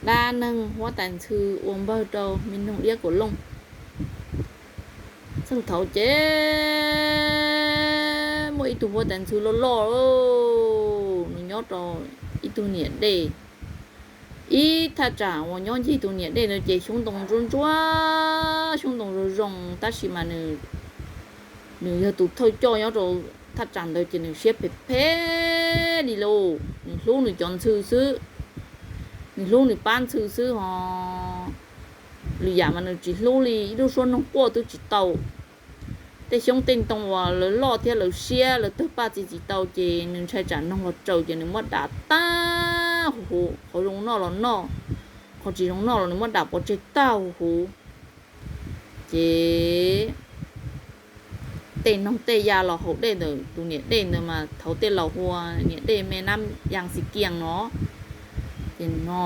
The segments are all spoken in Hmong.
Dab neeg huab tais ntxhw ua npawg rau me noog Diab Kaum Looj. Txheej thaum ces muaj ib tug huab tais ntxhw loj loj, nws nyob rau ib tug niam dej. Ib thaj tsam uas nyob ncig tus niam dej ntawd ces xyoob ntoo ntsuab ntsuab, xyoob ntoo zoo zoo, tab sis mas nws yog tus thawj coj nyob rau thaj tsam ntawd ces nws siab phem phem li lauj. Nws hlub nws cov ntxhw xwb, nws hlub nws pab ntxhw xwb ho lwm yam mas nws tsis hlub li, ib lub suab noog quaj twb tsis tau. Tej xyoob tej ntoo uas lawv loj thiab lawv siab lawv tawg paj txi tsis tau ces nws ntshai tsam noog los tsaws ces nws muab dam tag huv huv, qhov zoo noj los noj, qhov tsis zoo noj los nws muab dam pov tseg tag huv huv. Ces tej noog tej ya los haus dej ntawm tus niam dej ntawd mas thaud tej laus hu ua niam dej me nab yas xis kias no. Ces no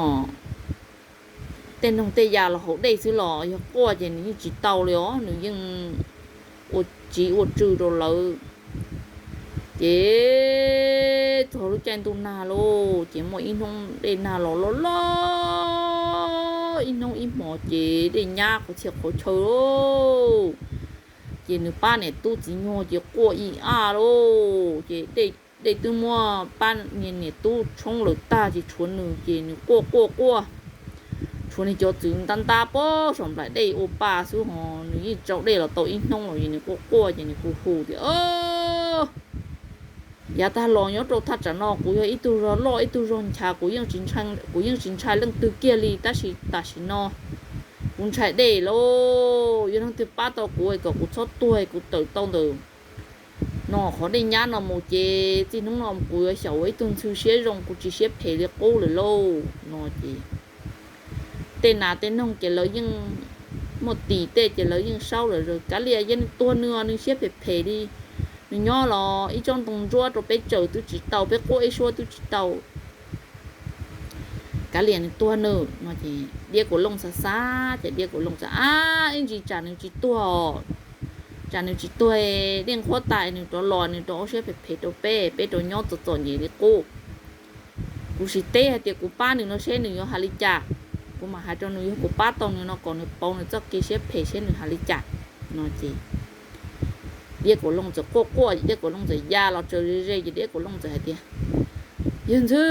tej noog tej ya los haus dej xwb los yog quaj ces nws yeej tsis tau li os, nws yeej ua tsiv ua tsw rau lawv. Ces txog lub caij ntuj nag lauj, ces muaj ib hnub dej nag los loj loj, ib hnub ib hmos ces dej nyab qhov txhia qhov chaw lauj. Ces nws pab niam tub txiv nyuag ces quaj ib a lauj, ces dej twb muab pab niam tub tshoob lawm tag ces tshuav nws ces nws quaj quaj quaj. Tshuav nws cov txwv ntab ntab pob saum nplaim dej ua pa xwb ho nws yeej tsau dej los tau ib hnub los es nws quaj quaj ces nws hu hu tias, yav tag los nyob rau thaj tsam no kuv yog ib tug zog loj ib tug zog nchav, kuv yeej tsis ntshai leej twg kiag li, tab sis tam sim no kuv ntshai dej lauj. Yog leej twg pab tau kuv kom kuv txhob tuag kuv tawm tau ntawm no qhov dej nyab no mus ces txij hnub no kuv yuav xyaum ua ib tug ntxhw siab zoo, kuv tsis siab phem li qub lawm lauj no ces tej nas tej noog ces lawv yeej muaj tis tej ces lawv yeej saub lawm, kav liam, yog nws tuag nws, nws siab phem phem li, nws nyob los ib tsob ntoo ntsuab rau peb tsaws twb tsis tau, peb quaj ib suab twb tsis tau. Kav liam nws tuag nws no ces Diab Kaum Looj xav xav ces Diab Kaum Looj txawm, ab, ib ntsis tsam nws tsis tuag, tsam nws tsis tuag, dej nqhuab tas nws rov los nws rov ua siab phem phem rau peb, peb rov nyob txom txom nyem li qub. Kuv sim teb hais tias kuv pab nws no seb nws yuav hais li cas, kuv mam hais rau nws yog kuv pab tau nws no kom nws pauv nws txoj kev siab phem seb nws hais li cas no ces Diab Kaum Looj txawm quaj quaj, Diab Kaum Looj txawm ya los tsaws ze ze ces Diab Kaum Looj txawm hais tias, yawg ntxhw,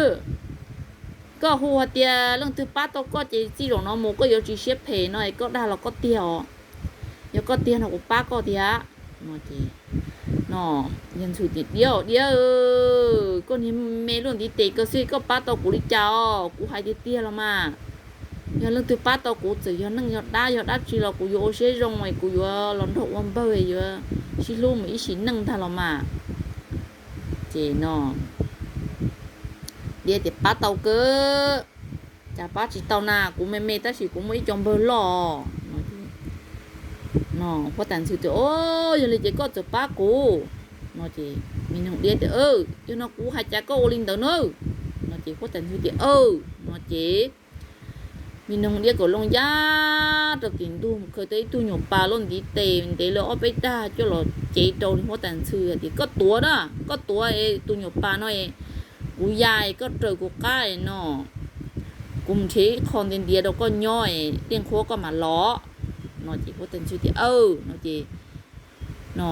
koj hu hais tias leej twg pab tau koj ces txij zaum no mus koj yuav tsis siab phem no es koj dag los koj tiag os? Yog koj tiag no kuv pab koj tiag no ces no yawg ntxhw tias, Diab, Diab, koj niag me luaj ntiv tes koj xwb koj pab tau kuv li cas os? Kuv hais tiag tiag los mas, yog leej twg pab tau kuv txawm yog neej yog dab yog dab tsi los kuv yuav ua siab zoo es kuv yuav los nrog ua npawg yuav sib hlub mus ib sim neej ntag los mas. Ces no Diab tias, pab tau kawg, cas pab tsis tau na, kuv me me tab sis kuv muaj ib co npawg loj no. Huab tais ntxhw tias, o, yog li ces koj txawm pab kuv no ces me noog Diab tias, yog no kuv hais cas koj ua li ntawd na no ces huab tais ntxhw tias, aw no ces me noog Diab Kaum Looj ya rau tim ntug mus khaws tau ib tug nyuam pas luaj ntiv tes ntev lawm ob peb dag coj los cev rau huab tais ntxhw hais tias, koj tuav na, koj tuav es tus nyuam pas no es kuv ya es koj raws kuv qab es no kuv mus nrhiav ib qho ntiav ntiav rau koj nyob es dej nqhuab koj mam los no ces huab tais ntxhw tias, aw no ces no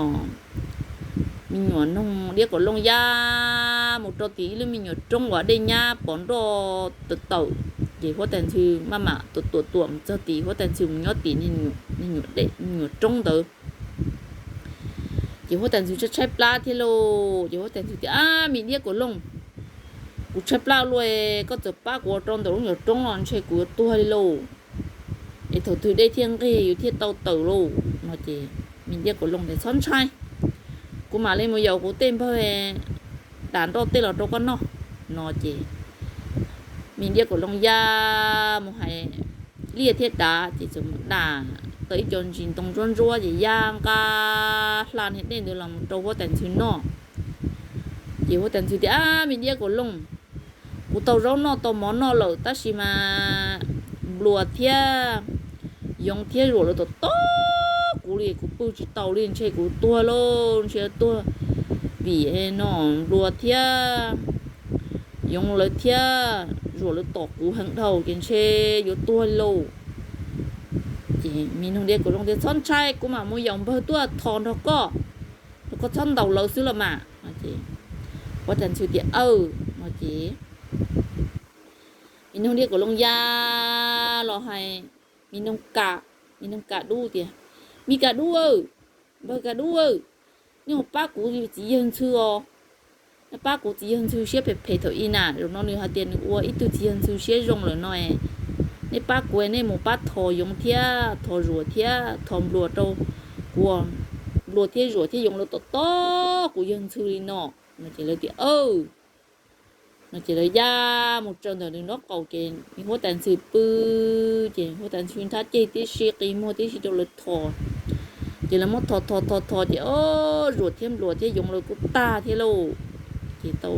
me nyuam noog Diab Kaum Looj ya mus rau tim ib lub me nyuam roob uas dej nyab pov nroj tawm tawm ces huab tais ntxhw maj mam tuam tuam tuam mus txog tim huab tais ntxhw mus nyob tim me nyuam roob ntawd. Ces huab tais ntxhw tshaib tshaib plab thiab lauj, ces huab tais ntxhw tias, ab, me Diab Kaum Looj, kuv tshaib plab luaj, koj txawm pab kuv ua rau ntawm lub nyuam roob los ntshe kuv yuav tuag li lauj. Es thaum twg dej thiaj nqig yus thiaj tau tawm lauj no ces me Diab Kaum Looj tias, txhob ntshai, kuv mam li mus yaum kuv tej npawg dam nroj tej los rau koj noj no ces me Diab Kaum Looj ya mus hais liaj thiab dav ces txawm mus dam tau ib co ntsis ntoo ntsuab ntsuab ces ya nqa hla niag dej ntawd los mus rau huab tais ntxhw noj. Ces huab tais ntxhw tias, ab, me Diab Kaum Looj, kuv tau zaub noj tau mov noj lawm tab sis mas npluas thiab yoov thiab zuam lawv tom tom kuv li, kuv pw tsis tau li, ntshe kuv tuag lauj, ntshe tuag vim no npluas thiab yoov lawv thiab, Zuam lawv tom kuv heev dhau ces ntshe yuav tuag li lauj. Ces me noog Diab Kaum Looj tias, Txhob ntshai, kuv mam mus yaum npawg tuaj thos nrog koj, koj txhob ntaus lawv xwb los mas. Huab tais ntxhw tias, Aw. No ces me noog Diab Kaum Looj ya los hais me noog Kam, me noog Kam Dub tias, Me Kam Dub aw, npawg Kam Dub aw, nej mus pab kuv txiv yawg ntxhw os. Nej pab kuv txiv yawg ntxhw siab phem phem thaum ub na, zaum no nws hais tias nws ua ib tug txiv yawg ntxhw siab zoo lawm no. Nej pab kuv, nej mus pab thos yoov thiab thos Zuam thiab thos npluas rau kuv, npluas thiab Zuam thiab yoov lawv tom tom kuv yawg ntxhw li no. No ces lawv tias, Aw. No ces lawv ya mus tsaws ntawm nws nraub qaum ces huab tais ntxhw pw, ces huab tais ntxhw nthab ceg tib si qi muag tib si rau lawv thos. Ces lawv muab thos thos thos thos ces, o, Zuam thiab npluas thiab yoov lawv kuj tag thiab lauj. Ces tau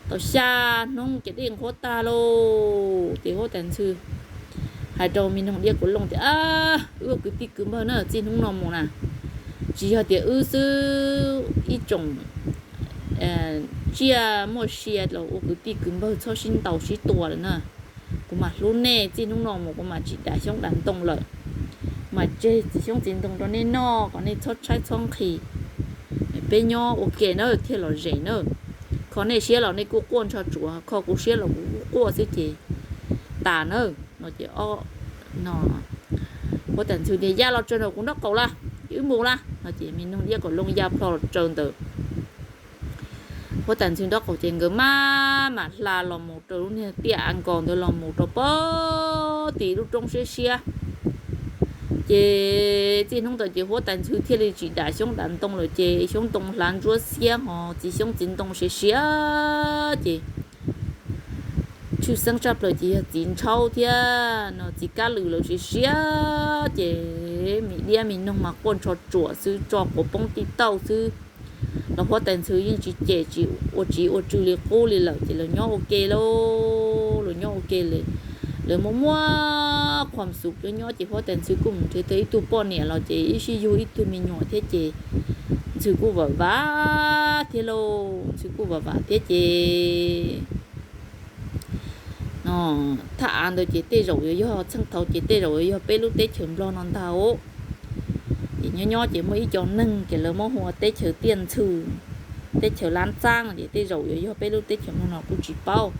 xya hnub ces dej nqhuab tag lauj. Ces huab tais ntxhw hais rau me noog Diab Kaum Looj tias, Wb ua kwv tij kwv npawg na, txij hnub no mus na, tsis yog tias wb xwb, ib tsoom tsiaj muaj sia los ua kwv tij kwv npawg txhob sib ntaus sib tua lawm na. Kuv mam hlub nej, txij hnub no mus kuv mam tsis dam xyoob dam ntoo lawm, mam tseg txiv xyoob txiv ntoo rau nej noj kom nej txhob tshaib txhob nqhis. Peb nyob ua ke na thiaj lom zem na. Kho nej siab los nej kuj quaj ntsho tsuav, kho kuv siab los kuv kuj quaj xwb ces tas na. No ces huab tais ntxhw tias, Ya los tsaws ntawm kuv nraub qaum las, ces wb mus las. No ces me noog Diab Kaum Looj ya plho los tsaws ntawm huab tais ntxhw nraub qaum ces nkawd maj mam hla los mus rau lub niag tiaj a nkaus ntawd los mus rau pem tim lub roob siab siab. Ces txij hnub ntawd ces huab tais ntxhw thiaj li tsis dam xyoob dam ntoo lawm ces xyoob ntoo hlav ntsuab xiab ho txiv xyoob txiv ntoo siav siav ces tshwj xeeb tshaj plaws ces yog txiv ntshaub thiab no txiv kab lws lawv siav siav ces me diab me noog mas quaj ntsho tsuam xwb, tso quav poob tij tauj xwb. Los huab tais ntxhw yeej tsis cem tsis ua tsiv ua tsw li qub li lawm ces lawv nyob ua ke lauj, lawv nyob ua ke li. Lawv muaj muaj qhuam xum nyob nyob ces huab tais ntxhw kuj mus nrhiav tau ib tug poj niam los ces ib sij yug ib tug me nyuam thiab ces ntxhw kuj vam vam thiab lauj, ntxhw kuj vam vam thiab ces no thaj av ntawd ces tej zaum yuav yog txheej thaud ces tej zaum yuav yog peb lub teb chaws Nplog no ntag. Ces nyob nyob ces muaj ib co neeg ces lawv muab hu ua teb chaws Tiaj Ntxhw, teb chaws Lab Txab ces tej zaum yuav yog peb lub teb chaws Nplog no kuj tsis paub.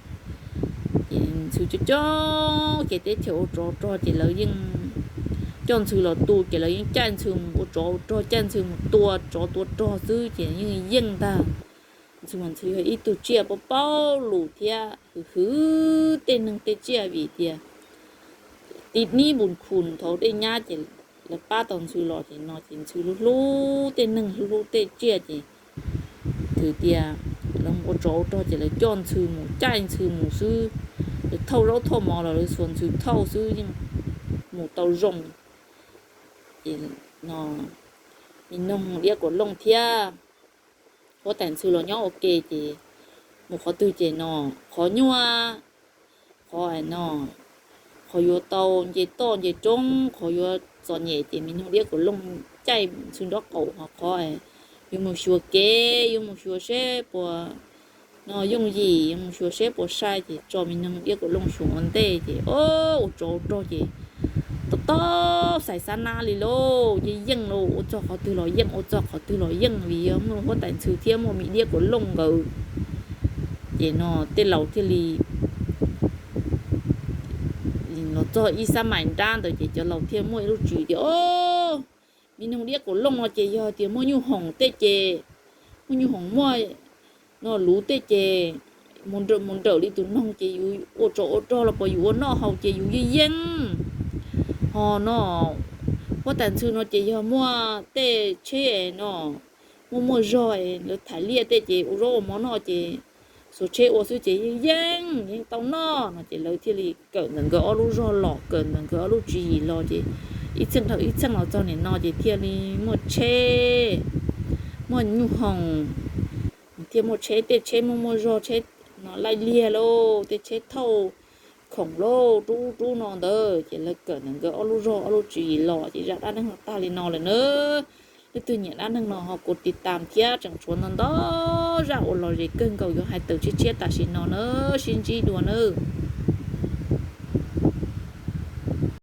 Ces ntxhw coob coob ces teb chaws ua tsov rog ces lawv yeej coj ntxhw los tu ces lawv yeej caij ntxhw mus ua tsov ua rog, caij ntxhw mus tua tsov tua rog xwb ces yeej yeej ntag. Ntxhw mas ntxhw yog ib tug tsiaj paub paub lus thiab hwv hwv tej neeg tej tsiaj vim tias tib nib npus khus thaud dej nyab ces lawv pab tau ntxhw los ces no ces ntxhw hlub hlub tej neeg hlub hlub tej tsiaj ces thwm tias lawv mus ua tsov ua rog ces lawv coj ntxhw mus caij ntxhw mus xwb. Lawv thauj zaub thauj mov los lawv xuas ntxhw thauj xwb yeej mus tau zoo. Ces no me noog Diab Kaum Looj thiab huab tais ntxhw los nyob ua ke ces mus qhov twg ces no qhov nyuaj, qhov no, qhov yuav tau nce toj nce roob, qhov yuav txom nyem ces me noog Diab Kaum Looj caij ntxhw nraub qaum, ho qhov yuav mus xyuas kev, yuav mus xyuas seb puas no yooj yim, yuav mus xyuas seb puas sai ces tso me noog Diab Kaum Looj xyuas ua ntej ces o, ua tsov ua rog ces tob tob xais xab nab li lauj, yeej yeej lauj, ua txog qhov twg los yeej, ua txog qhov twg los yeej vim yog muaj huab tais ntxhw thiab muaj me Diab Kaum Looj nkawd. Ces no tej laus thiaj li los txog ib sab mais nrab ntawd ces cov laus thiaj muaj ib lub tswv tias o, me noog Diab Kaum Looj no ces yog tias muaj nyuj hoom tej ces, muaj nyuj hoom muaj no luv tej ces mus nrawm li tus noog ces yus ua tsov ua rog los puas yus ua noj haus ces yus yeej yeej. Ho no huab tais ntxhw no ces yog muaj tej tsheb no muaj muaj zog, lawv thaiv liaj tej ces ua zaub ua mov noj ces xuas tsheb ua xwb ces yeej yeej yeej tau noj no ces lawv thiaj li kawm ntawm nkawd ob lub zog los, kawm ntawm nkawd ob lub tswv yim los ces ib txheej dhau ib txheej los txog nim no ces thiaj li muaj tsheb, muaj nyuj hoom, thiaj muaj tsheb, tej tsheb muaj muaj zog, tsheb no laij liag lauj, tej tsheb thauj khoom lauj, rub rub no ntawd ces lawv kawm ntawm nkawd ob lub zog ob lub tswv yim los ces zaj dab neeg no tag li no lawm nawb. Leej twg nyiam dab neeg no ho kuv tiv tam thiab, tseem tshuav ntau ntau zaj uas lom zem kawg nkaus yuav hais tawm tshiab tshiab tam sim no na, sib ntsib dua nawb.